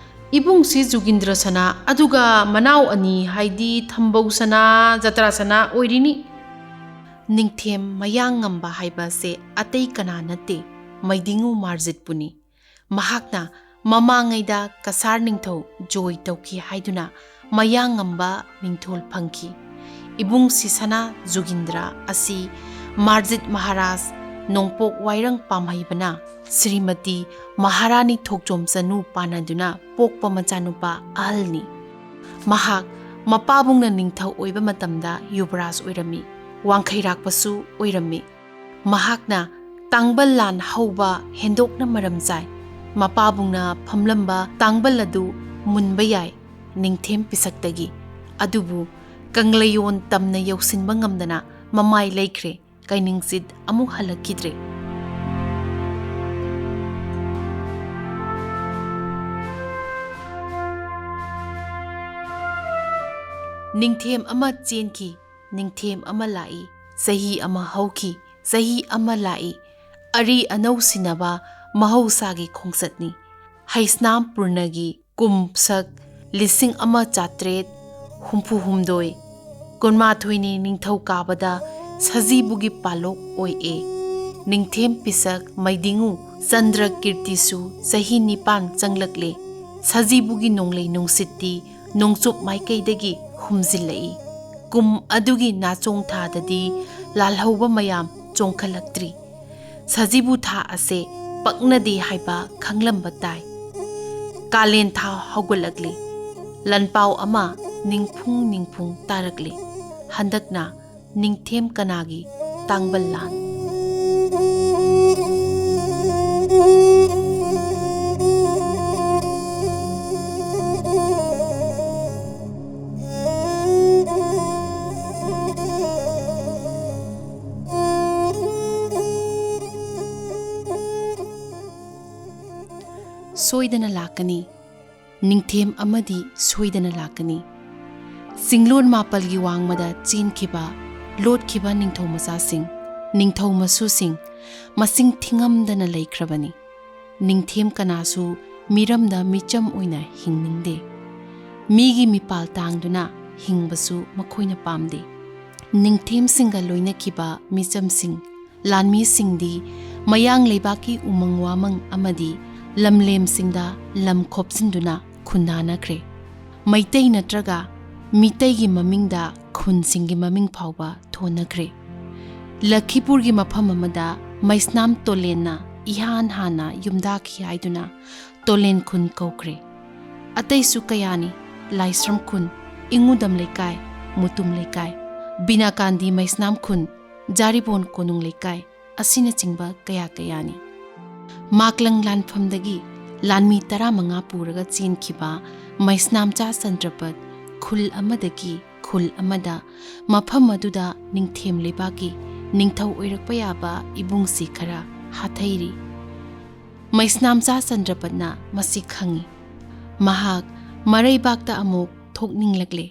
ꯏꯕꯨꯡꯁꯤ ꯖꯨꯒꯤꯟꯗ꯭ꯔ ꯁꯅꯥ, ꯑꯗꯨꯒ ꯃꯅꯥꯎ ꯑꯅꯤ ꯍꯥꯏꯗꯤ ꯊꯝꯕꯧ ꯁꯅꯥ, ꯖꯇ꯭ꯔꯥ ꯁꯅꯥ ꯑꯣꯏꯔꯤꯅꯤ꯫ ꯅꯤꯡꯊꯦꯝ ꯃꯌꯥꯡ ꯉꯝꯕ ꯍꯥꯏꯕ ꯑꯁꯦ ꯑꯇꯩ ꯀꯅꯥ ꯅꯠꯇꯦ, ꯃꯩꯗꯤꯡꯉꯨ ꯃꯥꯔꯖꯤꯠꯄꯨꯅꯤ꯫ ꯃꯍꯥꯛꯅ ꯃꯃꯥꯡꯉꯩꯗ ꯀꯁꯥꯔ ꯅꯤꯡꯊꯧ ꯖꯣꯏ ꯇꯧꯈꯤ ꯍꯥꯏꯗꯨꯅ ꯃꯌꯥꯡ ꯉꯝꯕ ꯃꯤꯡꯊꯣꯜ ꯐꯪꯈꯤ꯫ ꯏꯕꯨꯡ ꯁꯤꯁꯅꯥ ꯖꯨꯒꯤꯟꯗ꯭ꯔ ꯑꯁꯤ ꯃꯥꯔꯖꯤꯠ ꯃꯍꯥꯔꯥꯖ ꯅꯣꯡꯄꯣꯛ ꯋꯥꯏꯔꯪ ꯄꯥꯝꯍꯩꯕꯅ ꯁ꯭ꯔꯤꯃꯇꯤ ꯃꯍꯥꯔꯥꯅꯤ ꯊꯣꯛꯆꯣꯝ ꯆꯅꯨ ꯄꯥꯟꯅꯗꯨꯅ ꯄꯣꯛꯄ ꯃꯆꯥꯅꯨꯄꯥ ꯑꯍꯜꯅꯤ꯫ ꯃꯍꯥꯛ ꯃꯄꯥꯕꯨꯡꯅ ꯅꯤꯡꯊꯧ ꯑꯣꯏꯕ ꯃꯇꯝꯗ ꯌꯨꯕꯔꯥꯖ ꯑꯣꯏꯔꯝꯃꯤ, ꯋꯥꯡꯈꯩꯔꯥꯛꯄꯁꯨ ꯑꯣꯏꯔꯝꯃꯤ꯫ ꯃꯍꯥꯛꯅ ꯇꯥꯡꯕꯜ ꯂꯥꯟ ꯍꯧꯕ ꯍꯦꯟꯗꯣꯛꯅ ꯃꯔꯝ ꯆꯥꯏ꯫ ꯃꯄꯥꯕꯨꯡꯅ ꯐꯝꯂꯝꯕ ꯇꯥꯡꯕꯜ ꯑꯗꯨ ꯃꯨꯟꯕ ꯌꯥꯏ ꯅꯤꯡꯊꯦꯝ ꯄꯤꯁꯛꯇꯒꯤ꯫ ꯑꯗꯨꯕꯨ ꯀꯪꯂꯩꯌꯣꯟ ꯇꯝꯅ ꯌꯧꯁꯤꯟꯕ ꯉꯝꯗꯅ ꯃꯃꯥꯏ ꯂꯩꯈ꯭ꯔꯦ꯫ ꯀꯩꯅꯤꯡꯆꯤꯠ ꯑꯃꯨꯛ ꯍꯜꯂꯛꯈꯤꯗ꯭ꯔꯦ꯫ ꯅꯤꯡꯊꯦꯝ ꯑꯃ ꯆꯦꯟꯈꯤ, ꯅꯤꯡꯊꯦꯝ ꯑꯃ ꯂꯥꯛꯏ, ꯆꯍꯤ ꯑꯃ ꯍꯧꯈꯤ, ꯆꯍꯤ ꯑꯃ ꯂꯥꯛꯏ꯫ ꯑꯔꯤ ꯑꯅꯧ ꯁꯤꯟꯅꯕ ꯃꯍꯧꯁꯥꯒꯤ ꯈꯣꯡꯆꯠꯅꯤ꯫ ꯍꯩꯁꯅꯥꯝ ꯄꯨꯔꯅꯒꯤ ꯀꯨꯝꯁꯛ ꯂꯤꯁꯤꯡ ꯑꯃ ꯆꯥꯇ꯭ꯔꯦꯠ ꯍꯨꯝꯐꯨ ꯍꯨꯝꯗꯣꯏ, ꯀꯨꯟꯃꯥꯊꯣꯏꯅꯤ ꯅꯤꯡꯊꯧꯀꯥꯕꯗ ꯁꯖꯤꯕꯨꯒꯤ ꯄꯥꯂꯣꯛ ꯑꯣꯏꯑꯦ꯫ ꯅꯤꯡꯊꯦꯝ ꯄꯤꯁꯛ ꯃꯩꯗꯤꯡꯉꯨ ꯆꯟꯗ꯭ꯔ ꯀꯤꯔꯇꯤꯁꯨ ꯆꯍꯤ ꯅꯤꯄꯥꯟ ꯆꯪꯂꯛꯂꯦ꯫ ꯁꯖꯤꯕꯨꯒꯤ ꯅꯣꯡꯂꯩ ꯅꯨꯡꯁꯤꯠꯇꯤ ꯅꯣꯡꯆꯨꯞ ꯃꯥꯏꯀꯩꯗꯒꯤ ꯍꯨꯝꯖꯤꯜꯂꯛꯏ꯫ ꯀꯨꯝ ꯑꯗꯨꯒꯤ ꯅꯥꯆꯣꯡ ꯊꯥꯗꯗꯤ ꯂꯥꯜꯍꯧꯕ ꯃꯌꯥꯝ ꯆꯣꯡꯈꯠꯂꯛꯇ꯭ꯔꯤ꯫ ꯁꯖꯤꯕꯨ ꯊꯥ ꯑꯁꯦ ꯄꯛꯅꯗꯦ ꯍꯥꯏꯕ ꯈꯪꯂꯝꯕ ꯇꯥꯏ꯫ ꯀꯥꯂꯦꯟ ꯊꯥ ꯍꯧꯒꯠꯂꯛꯂꯤ꯫ ꯂꯥꯟꯄꯥꯎ ꯑꯃ ꯅꯤꯡꯐꯨꯡ ꯅꯤꯡꯐꯨꯡ ꯇꯥꯔꯛꯂꯤ꯫ ꯍꯟꯗꯛꯅ ꯅꯤꯡꯊꯦꯝ ꯀꯅꯥꯒꯤ ꯇꯥꯡꯕꯜ ꯂꯥꯟ꯫ ꯁꯣꯏꯗꯅ ꯂꯥꯛꯀꯅꯤ꯫ ꯅꯤꯡꯊꯦꯝ ꯑꯃꯗꯤ ꯁꯣꯏꯗꯅ ꯂꯥꯛꯀꯅꯤ꯫ ꯆꯤꯡꯂꯣꯟ ꯃꯥꯄꯜꯒꯤ ꯋꯥꯡꯃꯗ ꯆꯦꯟꯈꯤꯕ, ꯂꯣꯠꯈꯤꯕ ꯅꯤꯡꯊꯧ ꯃꯆꯥꯁꯤꯡ, ꯅꯤꯡꯊꯧ ꯃꯁꯨꯁꯤꯡ ꯃꯁꯤꯡ ꯊꯤꯉꯝꯗꯅ ꯂꯩꯈ꯭ꯔꯕꯅꯤ꯫ ꯅꯤꯡꯊꯦꯝ ꯀꯅꯥꯁꯨ ꯃꯤꯔꯝꯗ ꯃꯤꯆꯝ ꯑꯣꯏꯅ ꯍꯤꯡꯅꯤꯡꯗꯦ꯫ ꯃꯤꯒꯤ ꯃꯤꯄꯥꯜ ꯇꯥꯡꯗꯨꯅ ꯍꯤꯡꯕꯁꯨ ꯃꯈꯣꯏꯅ ꯄꯥꯝꯗꯦ꯫ ꯅꯤꯡꯊꯦꯝꯁꯤꯡꯒ ꯂꯣꯏꯅꯈꯤꯕ ꯃꯤꯆꯝꯁꯤꯡ, ꯂꯥꯟꯃꯤꯁꯤꯡꯗꯤ ꯃꯌꯥꯡ ꯂꯩꯕꯥꯛꯀꯤ ꯎꯃꯪ ꯋꯥꯃꯪ ꯑꯃꯗꯤ ꯂꯝꯂꯦꯝꯁꯤꯡꯗ ꯂꯝ ꯈꯣꯞꯆꯤꯟꯗꯨꯅ ꯈꯨꯟꯗꯥꯅꯈ꯭ꯔꯦ꯫ ꯃꯩꯇꯩ ꯅꯠꯇ꯭ꯔꯒ ꯃꯤꯇꯩꯒꯤ ꯃꯃꯤꯡꯗ ꯈꯨꯟꯁꯤꯡꯒꯤ ꯃꯃꯤꯡ ꯐꯥꯎꯕ ꯊꯣꯟꯅꯈ꯭ꯔꯦ꯫ ꯂꯈꯤꯄꯨꯔꯒꯤ ꯃꯐꯝ ꯑꯃꯗ ꯃꯩꯁꯅꯥꯝ ꯇꯣꯂꯦꯟꯅ ꯏꯍꯥꯟ ꯍꯥꯟꯅ ꯌꯨꯝꯗꯥꯈꯤ ꯍꯥꯏꯗꯨꯅ ꯇꯣꯂꯦꯟ ꯈꯨꯟ ꯀꯧꯈ꯭ꯔꯦ꯫ ꯑꯇꯩꯁꯨ ꯀꯌꯥꯅꯤ: ꯂꯥꯏꯁ꯭ꯔꯝ ꯈꯨꯟ, ꯏꯉꯨꯗꯝ ꯂꯩꯀꯥꯏ, ꯃꯨꯇꯨꯝ ꯂꯩꯀꯥꯏ, ꯕꯤꯅꯥꯀꯥꯟꯗꯤ ꯃꯩꯁꯅꯥꯝ ꯈꯨꯟ, ꯖꯥꯔꯤꯕꯣꯟ ꯀꯣꯅꯨꯡ ꯂꯩꯀꯥꯏ ꯑꯁꯤꯅꯆꯤꯡꯕ ꯀꯌꯥ ꯀꯌꯥꯅꯤ꯫ ꯃꯥꯛꯂꯪ ꯂꯥꯟꯐꯝꯗꯒꯤ ꯂꯥꯟꯃꯤ ꯇꯔꯥꯃꯉꯥ ꯄꯨꯔꯒ ꯆꯦꯟꯈꯤꯕ ꯃꯩꯁꯅꯥꯝꯆꯥ ꯆꯟꯗ꯭ꯔꯄꯠ ꯈꯨꯜ ꯑꯃꯗꯒꯤ ꯈꯨꯜ ꯑꯃꯗ, ꯃꯐꯝ ꯑꯗꯨꯗ ꯅꯤꯡꯊꯦꯝ ꯂꯩꯕꯥꯛꯀꯤ ꯅꯤꯡꯊꯧ ꯑꯣꯏꯔꯛꯄ ꯌꯥꯕ ꯏꯕꯨꯡꯁꯤ ꯈꯔ ꯍꯥꯊꯩꯔꯤ꯫ ꯃꯩꯁꯅꯥꯝꯆꯥ ꯆꯟꯗ꯭ꯔꯄꯠꯅ ꯃꯁꯤ ꯈꯪꯏ꯫ ꯃꯍꯥꯛ ꯃꯔꯩꯕꯥꯛꯇ ꯑꯃꯨꯛ ꯊꯣꯛꯅꯤꯡꯂꯛꯂꯦ꯫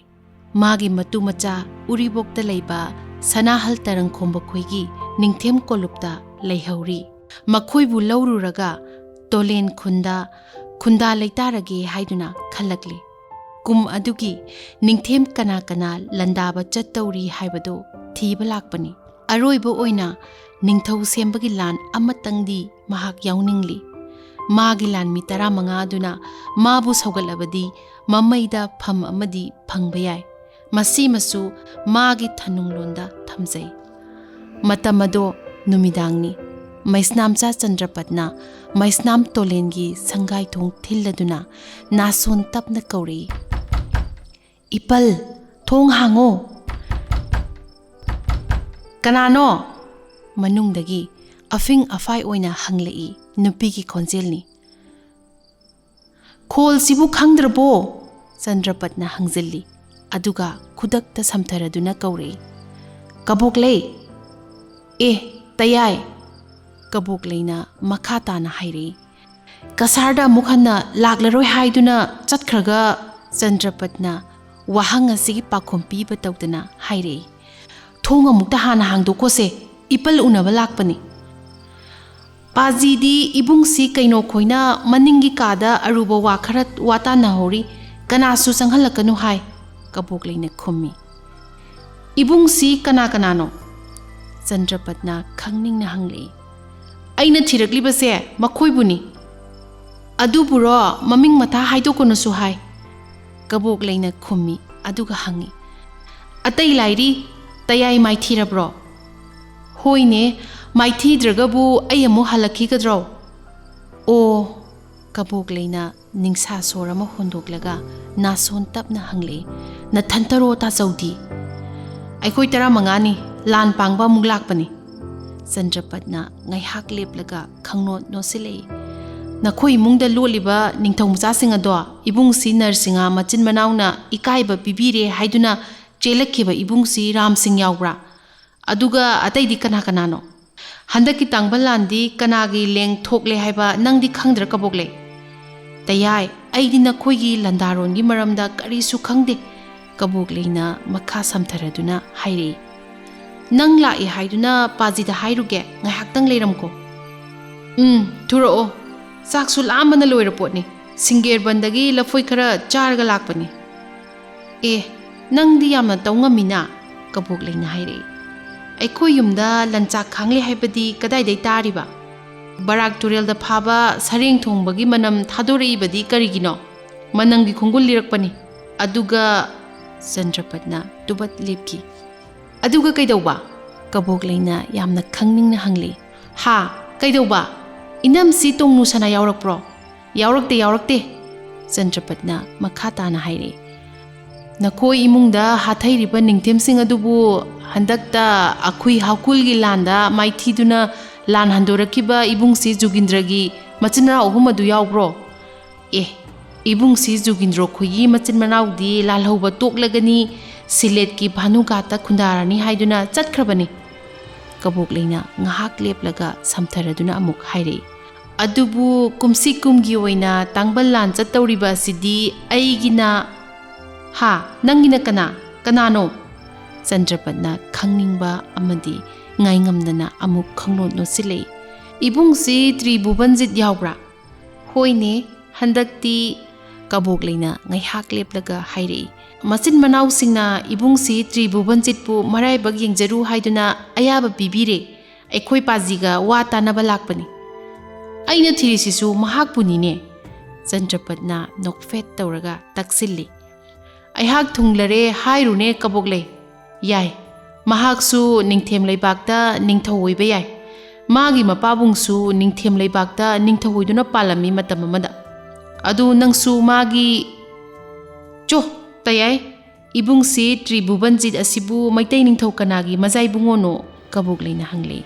ꯃꯥꯒꯤ ꯃꯇꯨ ꯃꯆꯥ ꯎꯔꯤꯕꯣꯛꯇ ꯂꯩꯕ ꯁꯅꯥꯍꯜ ꯇꯔꯪꯈꯣꯝꯕ ꯈꯣꯏꯒꯤ ꯅꯤꯡꯊꯦꯝ ꯀꯣꯂꯨꯞꯇ ꯂꯩꯍꯧꯔꯤ꯫ ꯃꯈꯣꯏꯕꯨ ꯂꯧꯔꯨꯔꯒ ꯇꯣꯂꯦꯟ ꯈꯨꯟꯗ ꯈꯨꯟꯗꯥ ꯂꯩꯇꯥꯔꯒꯦ ꯍꯥꯏꯗꯨꯅ ꯈꯜꯂꯛꯂꯤ꯫ ꯀꯨꯝ ꯑꯗꯨꯒꯤ ꯅꯤꯡꯊꯦꯝ ꯀꯅꯥ ꯀꯅꯥ ꯂꯥꯟꯗꯥꯕ ꯆꯠꯇꯧꯔꯤ ꯍꯥꯏꯕꯗꯨ ꯊꯤꯕ ꯂꯥꯛꯄꯅꯤ꯫ ꯑꯔꯣꯏꯕ ꯑꯣꯏꯅ ꯅꯤꯡꯊꯧ ꯁꯦꯝꯕꯒꯤ ꯂꯥꯟ ꯑꯃꯇꯪꯗꯤ ꯃꯍꯥꯛ ꯌꯥꯎꯅꯤꯡꯂꯤ꯫ ꯃꯥꯒꯤ ꯂꯥꯟꯃꯤ ꯇꯔꯥꯃꯉꯥ ꯑꯗꯨꯅ ꯃꯥꯕꯨ ꯁꯧꯒꯠꯂꯕꯗꯤ ꯃꯃꯩꯗ ꯐꯝ ꯑꯃꯗꯤ ꯐꯪꯕ ꯌꯥꯏ꯫ ꯃꯁꯤꯃꯁꯨ ꯃꯥꯒꯤ ꯊꯅꯨꯡꯂꯣꯟꯗ ꯊꯝꯖꯩ꯫ ꯃꯇꯝ ꯑꯗꯣ ꯅꯨꯃꯤꯗꯥꯡꯅꯤ꯫ ꯃꯩꯁꯅꯥꯝꯆꯥ ꯆꯟꯗ꯭ꯔꯄꯠꯅ ꯃꯩꯁꯅꯥꯝ ꯇꯣꯂꯦꯟꯒꯤ ꯁꯪꯒꯥꯏ ꯊꯣꯡ ꯊꯤꯜꯂꯗꯨꯅ ꯅꯥꯁꯣꯟ ꯇꯞꯅ ꯀꯧꯔꯛꯏ, "ꯏꯄꯜ, ꯊꯣꯡ ꯍꯥꯡꯉꯣ!" "ꯀꯅꯥꯅꯣ?" ꯃꯅꯨꯡꯗꯒꯤ ꯑꯐꯤꯡ ꯑꯐꯥꯏ ꯑꯣꯏꯅ ꯍꯪꯂꯛꯏ ꯅꯨꯄꯤꯒꯤ ꯈꯣꯟꯖꯦꯜꯅꯤ꯫ "ꯈꯣꯜꯁꯤꯕꯨ ꯈꯪꯗ꯭ꯔꯕꯣ?" ꯆꯟꯗ꯭ꯔꯄꯠꯅ ꯍꯪꯖꯤꯜꯂꯤ꯫ ꯑꯗꯨꯒ ꯈꯨꯗꯛꯇ ꯁꯝꯊꯔꯗꯨꯅ ꯀꯧꯔꯛꯏ, "ꯀꯕꯣꯛꯂꯩ!" "ꯑꯦ, ꯇꯌꯥꯏ!" ꯀꯕꯣꯛꯂꯩꯅ ꯃꯈꯥ ꯇꯥꯅ ꯍꯥꯏꯔꯛꯏ, "ꯀꯁꯥꯔꯗ ꯑꯃꯨꯛ ꯍꯟꯅ ꯂꯥꯛꯂꯔꯣꯏ ꯍꯥꯏꯗꯨꯅ ꯆꯠꯈ꯭ꯔꯒ," ꯆꯟꯗ꯭ꯔꯄꯠꯅ ꯋꯥꯍꯪ ꯑꯁꯤꯒꯤ ꯄꯥꯎꯈꯨꯝ ꯄꯤꯕ ꯇꯧꯗꯅ ꯍꯥꯏꯔꯛꯏ, "ꯊꯣꯡ ꯑꯃꯨꯛꯇ ꯍꯥꯟꯅ ꯍꯥꯡꯗꯣꯛꯈꯣꯁꯦ, ꯏꯄꯜ ꯎꯅꯕ ꯂꯥꯛꯄꯅꯤ꯫ ꯄꯥꯖꯤꯗꯤ ꯏꯕꯨꯡꯁꯤ ꯀꯩꯅꯣ ꯈꯣꯏꯅ ꯃꯅꯤꯡꯒꯤ ꯀꯥꯗ ꯑꯔꯨꯕ ꯋꯥ ꯈꯔ ꯋꯥꯇꯥꯟꯅꯍꯧꯔꯤ, ꯀꯅꯥꯁꯨ ꯆꯪꯍꯜꯂꯛꯀꯅꯨ ꯍꯥꯏ," ꯀꯕꯣꯛꯂꯩꯅ ꯈꯨꯝꯃꯤ꯫ "ꯏꯕꯨꯡꯁꯤ ꯀꯅꯥ ꯀꯅꯥꯅꯣ?" ꯆꯟꯗ꯭ꯔꯄꯠꯅ ꯈꯪꯅꯤꯡꯅ ꯍꯪꯂꯛꯏ꯫ "ꯑꯩꯅ ꯊꯤꯔꯛꯂꯤꯕꯁꯦ ꯃꯈꯣꯏꯕꯨꯅꯤ꯫" "ꯑꯗꯨꯕꯨꯔꯣ, ꯃꯃꯤꯡ ꯃꯊꯥ ꯍꯥꯏꯗꯣꯛꯀꯅꯨꯁꯨ ꯍꯥꯏ," ꯀꯕꯣꯛꯂꯩꯅ ꯈꯨꯝꯃꯤ, ꯑꯗꯨꯒ ꯍꯪꯉꯤ, "ꯑꯇꯩ ꯂꯥꯏꯔꯤ, ꯇꯌꯥꯏ ꯃꯥꯏꯊꯤꯔꯕ꯭ꯔꯣ?" "ꯍꯣꯏꯅꯦ, ꯃꯥꯏꯊꯤꯗ꯭ꯔꯒꯕꯨ ꯑꯩ ꯑꯃꯨꯛ ꯍꯜꯂꯛꯈꯤꯒꯗ꯭ꯔꯣ?" "ꯑꯣ," ꯀꯕꯣꯛꯂꯩꯅ ꯅꯤꯡꯁꯥ ꯁꯣꯔ ꯑꯃ ꯍꯣꯟꯗꯣꯛꯂꯒ ꯅꯥꯁꯣꯟ ꯇꯞꯅ ꯍꯪꯂꯛꯏ, "ꯅꯊꯟꯇꯔꯣ ꯇꯥꯆꯧꯗꯤ?" "ꯑꯩꯈꯣꯏ ꯇꯔꯥꯃꯉꯥꯅꯤ, ꯂꯥꯟ ꯄꯥꯡꯕ ꯑꯃꯨꯛ ꯂꯥꯛꯄꯅꯤ꯫" ꯆꯟꯗ꯭ꯔꯄꯠꯅ ꯉꯥꯏꯍꯥꯛ ꯂꯦꯞꯂꯒ ꯈꯪꯅꯣꯠ ꯅꯣꯠꯁꯤꯜꯂꯛꯏ꯫ "ꯅꯈꯣꯏ ꯏꯃꯨꯡꯗ ꯂꯣꯠꯂꯤꯕ ꯅꯤꯡꯊꯧ ꯃꯆꯥꯁꯤꯡ ꯑꯗꯣ ꯏꯕꯨꯡꯁꯤ ꯅꯔꯁꯤꯡꯍ ꯃꯆꯤꯟ ꯃꯅꯥꯎꯅ ꯏꯀꯥꯏꯕ ꯄꯤꯕꯤꯔꯦ ꯍꯥꯏꯗꯨꯅ ꯆꯦꯜꯂꯛꯈꯤꯕ ꯏꯕꯨꯡꯁꯤ ꯔꯥꯝꯁꯤꯡ ꯌꯥꯎꯕ꯭ꯔꯥ? ꯑꯗꯨꯒ ꯑꯇꯩꯗꯤ ꯀꯅꯥ ꯀꯅꯥꯅꯣ? ꯍꯟꯗꯛꯀꯤ ꯇꯥꯡꯕ ꯂꯥꯟꯗꯤ ꯀꯅꯥꯒꯤ ꯂꯦꯡ ꯊꯣꯛꯂꯦ ꯍꯥꯏꯕ ꯅꯪꯗꯤ ꯈꯪꯗ꯭ꯔꯥ, ꯀꯕꯣꯛꯂꯩ?" "ꯇꯌꯥꯏ, ꯑꯩꯗꯤ ꯅꯈꯣꯏꯒꯤ ꯂꯥꯟꯗꯥꯔꯣꯟꯒꯤ ꯃꯔꯝꯗ ꯀꯔꯤꯁꯨ ꯈꯪꯗꯦ," ꯀꯕꯣꯛꯂꯩꯅ ꯃꯈꯥ ꯁꯝꯊꯔꯗꯨꯅ ꯍꯥꯏꯔꯛꯏ꯫ "ꯅꯪ ꯂꯥꯛꯏ ꯍꯥꯏꯗꯨꯅ ꯄꯥꯖꯤꯗ ꯍꯥꯏꯔꯨꯒꯦ, ꯉꯥꯏꯍꯥꯛꯇꯪ ꯂꯩꯔꯝꯀꯣ꯫" "ꯎꯝ, ꯊꯨꯔꯛꯑꯣ, ꯆꯥꯛꯁꯨ ꯂꯥꯝꯕꯅ ꯂꯣꯏꯔ ꯄꯣꯠꯅꯤ, ꯁꯤꯡꯒꯦꯔꯕꯟꯗꯒꯤ ꯂꯐꯣꯏ ꯈꯔ ꯆꯥꯔꯒ ꯂꯥꯛꯄꯅꯤ꯫" "ꯑꯦ, ꯅꯪꯗꯤ ꯌꯥꯝꯅ ꯇꯧ ꯉꯝꯃꯤꯅ," ꯀꯕꯣꯛꯂꯩꯅ ꯍꯥꯏꯔꯛꯏ꯫ ꯑꯩꯈꯣꯏ ꯌꯨꯝꯗ ꯂꯟꯆꯥꯛ ꯈꯥꯡꯂꯦ ꯍꯥꯏꯕꯗꯤ ꯀꯗꯥꯏꯗꯩ ꯇꯥꯔꯤꯕ? ꯕꯔꯥꯛ ꯇꯨꯔꯦꯜꯗ ꯐꯥꯕ ꯁꯔꯦꯡ ꯊꯣꯡꯕꯒꯤ ꯃꯅꯝ ꯊꯥꯗꯣꯔꯛꯏꯕꯗꯤ ꯀꯔꯤꯒꯤꯅꯣ? ꯃꯅꯝꯒꯤ ꯈꯣꯡꯒꯨꯜ ꯂꯤꯔꯛꯄꯅꯤ꯫ ꯑꯗꯨꯒ ꯆꯟꯗ꯭ꯔꯄꯠꯅ ꯇꯨꯕꯠ ꯂꯦꯞꯈꯤ꯫ "ꯑꯗꯨꯒ ꯀꯩꯗꯧꯕ?" ꯀꯕꯣꯛꯂꯩꯅ ꯌꯥꯝꯅ ꯈꯪꯅꯤꯡꯅ ꯍꯪꯂꯤ꯫ "ꯍꯥ? ꯀꯩꯗꯧꯕ? ꯏꯅꯝꯁꯤ ꯇꯣꯡꯅꯨ ꯁꯅꯥ ꯌꯥꯎꯔꯛꯄ꯭ꯔꯣ?" "ꯌꯥꯎꯔꯛꯇꯦ, ꯌꯥꯎꯔꯛꯇꯦ," ꯆꯟꯗ꯭ꯔꯄꯠꯅ ꯃꯈꯥ ꯇꯥꯅ ꯍꯥꯏꯔꯛꯏ꯫ "ꯅꯈꯣꯏ ꯏꯃꯨꯡꯗ ꯍꯥꯊꯩꯔꯤꯕ ꯅꯤꯡꯊꯦꯝꯁꯤꯡ ꯑꯗꯨꯕꯨ ꯍꯟꯗꯛꯇ ꯑꯩꯈꯣꯏ ꯍꯥꯎꯀꯨꯜꯒꯤ ꯂꯥꯟꯗ ꯃꯥꯏꯊꯤꯗꯨꯅ ꯂꯥꯟ ꯍꯟꯗꯣꯔꯛꯈꯤꯕ ꯏꯕꯨꯡꯁꯤ ꯖꯨꯒꯤꯟꯗ꯭ꯔꯒꯤ ꯃꯆꯤꯟ ꯃꯅꯥꯎ ꯑꯍꯨꯝ ꯑꯗꯨ ꯌꯥꯎꯕ꯭ꯔꯣ?" "ꯑꯦ, ꯏꯕꯨꯡꯁꯤ ꯖꯨꯒꯤꯟꯗ꯭ꯔꯣ ꯈꯣꯏꯒꯤ ꯃꯆꯤꯟ ꯃꯅꯥꯎꯗꯤ ꯂꯥꯜꯍꯧꯕ ꯇꯣꯛꯂꯒꯅꯤ, ꯁꯤꯂꯦꯠꯀꯤ ꯚꯥꯅꯨꯒꯥꯠꯇ ꯈꯨꯟꯗꯥꯔꯅꯤ ꯍꯥꯏꯗꯨꯅ ꯆꯠꯈ꯭ꯔꯕꯅꯤ꯫" ꯀꯕꯣꯛꯂꯩꯅ ꯉꯥꯏꯍꯥꯛ ꯂꯦꯞꯂꯒ ꯁꯝꯊꯔꯗꯨꯅ ꯑꯃꯨꯛ ꯍꯥꯏꯔꯛꯏ꯫ "ꯑꯗꯨꯕꯨ ꯀꯨꯝꯁꯤ ꯀꯨꯝꯒꯤ ꯑꯣꯏꯅ ꯇꯥꯡꯕꯜ ꯂꯥꯟ ꯆꯠꯇꯧꯔꯤꯕ ꯑꯁꯤꯗꯤ ꯑꯩꯒꯤꯅ"꯫ "ꯍꯥ? ꯅꯪꯒꯤꯅ ꯀꯅꯥ? ꯀꯅꯥꯅꯣ?" ꯆꯟꯗ꯭ꯔꯄꯠꯅ ꯈꯪꯅꯤꯡꯕ ꯑꯃꯗꯤ ꯉꯥꯏꯉꯝꯗꯅ ꯑꯃꯨꯛ ꯈꯪꯅꯣꯠ ꯅꯣꯠꯁꯤꯜꯂꯛꯏ꯫ "ꯏꯕꯨꯡꯁꯤ ꯇ꯭ꯔꯤꯚꯨꯕꯟꯖꯤꯠ ꯌꯥꯎꯕ꯭ꯔꯥ?" "ꯍꯣꯏꯅꯦ, ꯍꯟꯗꯛꯇꯤ"꯫ ꯀꯕꯣꯛꯂꯩꯅ ꯉꯥꯏꯍꯥꯛ ꯂꯦꯞꯂꯒ ꯍꯥꯏꯔꯛꯏ꯫ "ꯃꯆꯤꯟ ꯃꯅꯥꯎꯁꯤꯡꯅ ꯏꯕꯨꯡꯁꯤ ꯇ꯭ꯔꯤꯚꯨꯕꯟꯖꯤꯠꯄꯨ ꯃꯔꯥꯏꯕꯛ ꯌꯦꯡꯖꯔꯨ ꯍꯥꯏꯗꯨꯅ ꯑꯌꯥꯕ ꯄꯤꯕꯤꯔꯦ꯫ ꯑꯩꯈꯣꯏ ꯄꯥꯖꯤꯒ ꯋꯥ ꯇꯥꯅꯕ ꯂꯥꯛꯄꯅꯤ꯫ ꯑꯩꯅ ꯊꯤꯔꯤꯁꯤꯁꯨ ꯃꯍꯥꯛꯄꯨꯅꯤꯅꯦ꯫" ꯆꯟꯗ꯭ꯔꯄꯠꯅ ꯅꯣꯛꯐꯦꯠ ꯇꯧꯔꯒ ꯇꯛꯁꯤꯜꯂꯤ꯫ "ꯑꯩꯍꯥꯛ ꯊꯨꯡꯂꯔꯦ ꯍꯥꯏꯔꯨꯅꯦ ꯀꯕꯣꯛꯂꯩ꯫ ꯌꯥꯏ, ꯃꯍꯥꯛꯁꯨ ꯅꯤꯡꯊꯦꯝ ꯂꯩꯕꯥꯛꯇ ꯅꯤꯡꯊꯧ ꯑꯣꯏꯕ ꯌꯥꯏ꯫ ꯃꯥꯒꯤ ꯃꯄꯥꯕꯨꯡꯁꯨ ꯅꯤꯡꯊꯦꯝ ꯂꯩꯕꯥꯛꯇ ꯅꯤꯡꯊꯧ ꯑꯣꯏꯗꯨꯅ ꯄꯥꯜꯂꯝꯃꯤ ꯃꯇꯝ ꯑꯃꯗ꯫ ꯑꯗꯨ ꯅꯪꯁꯨ ꯃꯥꯒꯤ"꯫ "ꯆꯣ, ꯇꯌꯥꯏ, ꯏꯕꯨꯡꯁꯤ ꯇ꯭ꯔꯤꯚꯨꯕꯟꯖꯤꯠ ꯑꯁꯤꯕꯨ ꯃꯩꯇꯩ ꯅꯤꯡꯊꯧ ꯀꯅꯥꯒꯤ ꯃꯖꯥꯏꯕꯨꯡꯉꯣꯅꯣ?" ꯀꯕꯣꯛꯂꯩꯅ ꯍꯪꯂꯦ꯫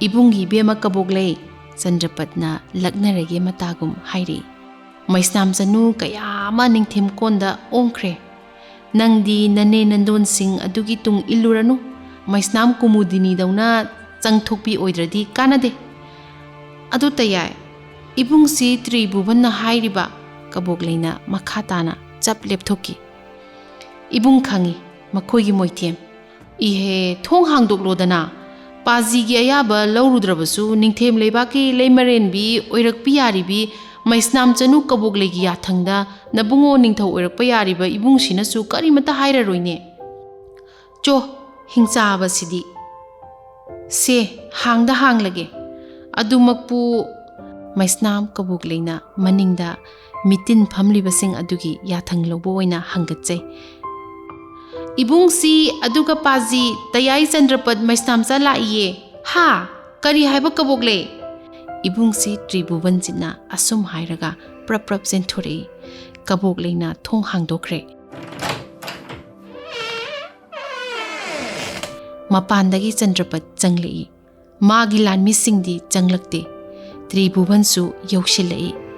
"ꯏꯕꯨꯡꯒꯤ ꯏꯕꯦꯝꯃ ꯀꯕꯣꯛꯂꯩ꯫" ꯆꯟꯗ꯭ꯔꯄꯠꯅ ꯂꯛꯅꯔꯒꯦ ꯃꯇꯥꯒꯨꯝ ꯍꯥꯏꯔꯤ꯫ "ꯃꯩꯁꯅꯥꯝ ꯆꯅꯨ ꯀꯌꯥ ꯑꯃ ꯅꯤꯡꯊꯦꯝ ꯀꯣꯟꯗ ꯑꯣꯡꯈ꯭ꯔꯦ꯫ ꯅꯪꯗꯤ ꯅꯅꯦ ꯅꯟꯗꯣꯟꯁꯤꯡ ꯑꯗꯨꯒꯤ ꯇꯨꯡ ꯏꯜꯂꯨꯔꯅꯨ꯫ ꯃꯩꯁꯅꯥꯝ ꯀꯨꯃꯨꯗꯤꯅꯤꯗꯧꯅ ꯆꯪꯊꯣꯛꯄꯤ ꯑꯣꯏꯗ꯭ꯔꯗꯤ ꯀꯥꯟꯅꯗꯦ꯫ ꯑꯗꯨ ꯇꯌꯥꯏ, ꯏꯕꯨꯡꯁꯤ ꯇ꯭ꯔꯤꯚꯨꯕꯟꯅ ꯍꯥꯏꯔꯤꯕ?" ꯀꯕꯣꯛꯂꯩꯅ ꯃꯈꯥ ꯇꯥꯅ ꯆꯞ ꯂꯦꯞꯊꯣꯛꯈꯤ꯫ "ꯏꯕꯨꯡ ꯈꯪꯏ, ꯃꯈꯣꯏꯒꯤ ꯃꯣꯏꯊꯦꯝ꯫ ꯏꯍꯦ, ꯊꯣꯡ ꯍꯥꯡꯗꯣꯛꯂꯣꯗꯅ꯫ ꯄꯥꯖꯤꯒꯤ ꯑꯌꯥꯕ ꯂꯧꯔꯨꯗ꯭ꯔꯕꯁꯨ ꯅꯤꯡꯊꯦꯝ ꯂꯩꯕꯥꯛꯀꯤ ꯂꯩꯃꯔꯦꯟꯕꯤ ꯑꯣꯏꯔꯛꯄꯤ ꯌꯥꯔꯤꯕꯤ ꯃꯩꯁꯅꯥꯝ ꯆꯅꯨ ꯀꯕꯣꯛꯂꯩꯒꯤ ꯌꯥꯊꯪꯗ ꯅꯕꯨꯡꯉꯣ ꯅꯤꯡꯊꯧ ꯑꯣꯏꯔꯛꯄ ꯌꯥꯔꯤꯕ ꯏꯕꯨꯡꯁꯤꯅꯁꯨ ꯀꯔꯤꯃꯇ ꯍꯥꯏꯔꯔꯣꯏꯅꯦ꯫ ꯆꯣ, ꯍꯤꯡꯆꯥꯕꯁꯤꯗꯤ!" "ꯁꯦ, ꯍꯥꯡꯗ ꯍꯥꯡꯂꯒꯦ꯫ ꯑꯗꯨꯃꯛꯄꯨ"꯫ ꯃꯩꯁꯅꯥꯝ ꯀꯕꯣꯛꯂꯩꯅ ꯃꯅꯤꯡꯗ ꯃꯤꯇꯤꯟ ꯐꯝꯂꯤꯕꯁꯤꯡ ꯑꯗꯨꯒꯤ ꯌꯥꯊꯪ ꯂꯧꯕ ꯑꯣꯏꯅ ꯍꯪꯒꯠꯆꯩ꯫ "ꯏꯕꯨꯡꯁꯤ ꯑꯗꯨꯒ ꯄꯥꯖꯤ ꯇꯌꯥꯏ ꯆꯟꯗ꯭ꯔꯄꯠ ꯃꯩꯁꯅꯥꯝꯆꯥ ꯂꯥꯛꯏꯌꯦ꯫ ꯍꯥ? ꯀꯔꯤ ꯍꯥꯏꯕ ꯀꯕꯣꯛꯂꯩ?" ꯏꯕꯨꯡꯁꯤ ꯇ꯭ꯔꯤꯕꯨꯕꯟꯖꯤꯠꯅ ꯑꯁꯨꯝ ꯍꯥꯏꯔꯒ ꯄ꯭ꯔꯞ ꯄ꯭ꯔꯞ ꯆꯦꯟꯊꯣꯔꯛꯏ꯫ ꯀꯕꯣꯛꯂꯩꯅ ꯊꯣꯡ ꯍꯥꯡꯗꯣꯛꯈ꯭ꯔꯦ꯫ ꯃꯄꯥꯟꯗꯒꯤ ꯆꯟꯗ꯭ꯔꯄꯠ ꯆꯪꯂꯛꯏ꯫ ꯃꯥꯒꯤ ꯂꯥꯟꯃꯤꯁꯤꯡꯗꯤ ꯆꯪꯂꯛꯇꯦ꯫ ꯇ꯭ꯔꯤꯕꯨꯕꯟꯁꯨ ꯌꯧꯁꯤꯜꯂꯛꯏ꯫